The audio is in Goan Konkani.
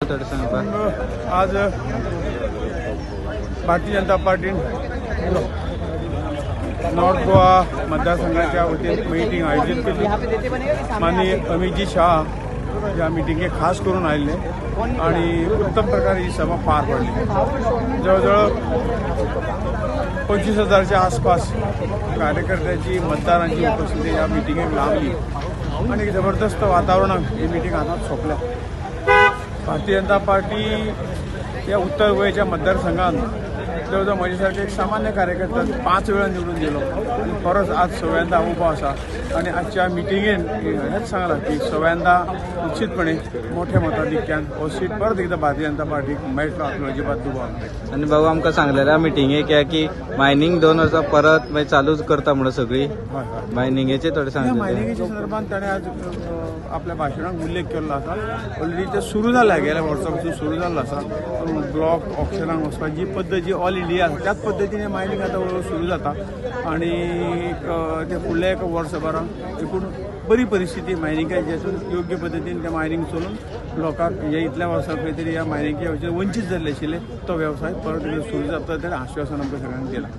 थोडें सांगपाक. आज भारतीय जनता पार्टीन नॉर्थ गोवा मतदारसंघाच्या वतीन मिटींग आयोजीत केली. माननीय अमितजी शाह ह्या मिटिंगेक खास करून आयिल्ले आणि उत्तम प्रकारे ही सभा पार पडली. जवळजवळ 25,000च्या आसपास कार्यकर्त्याची, मतदारांची उपस्थिती ह्या मिटिंगेक लाभली आणि एक जबरदस्त वातावरणात ही मिटींग हांगाच सोंपल्या. भारतीय जनता पार्टी या उत्तर गोंयच्या मतदारसंघात जवळजवळ म्हजे सारखे एक सामान्य कार्यकर्ता 5 वेळा निवडून गेलो आनी परत आज सव्यांदा उबो आसा आनी आजच्या मिटिंगेन हेंच सांगलां की सव्यांदा निश्चितपणे मोठ्या मताधिक्यान हो सीट परत एकदा भारतीय जनता पार्टीक मेळटलो हातूंत अजिबात दुबाव ना. आनी बाबू आमकां सांगलेल्या मिटिंगेक या की मायनींग 2 वर्सां परत मागीर चालूच करता म्हणून सगळी हय हय. मायनिंगेचे थोडें ह्या सांगलेले. मायनिंगेच्या संदर्भात ताणें आज आपल्या भाशणाक उल्लेख केल्लो आसा. ऑलरेडी ते सुरू जाला, गेल्या वर्सा पासून सुरू जाल्लो आसा. ब्लॉक ऑक्शनाक वचपाची जी पद्दत जी ऑल इंडिया आसा त्याच पद्दतीन मायनींग आतां हळूहळू सुरू जाता आनी ते फुडल्या एका वर्सभरान एकूण बरी परिस्थिती मायनिंगाची आसून योग्य पद्दतीन ते मायनींग चलून लोकांक हे इतल्या वर्सां खंय तरी ह्या मायनिंगच्या वंचीत जाल्ले आशिल्ले तो वेवसाय परत एकदां सुरू जाता तेणें आश्वासन आमकां सगळ्यांक दिलां.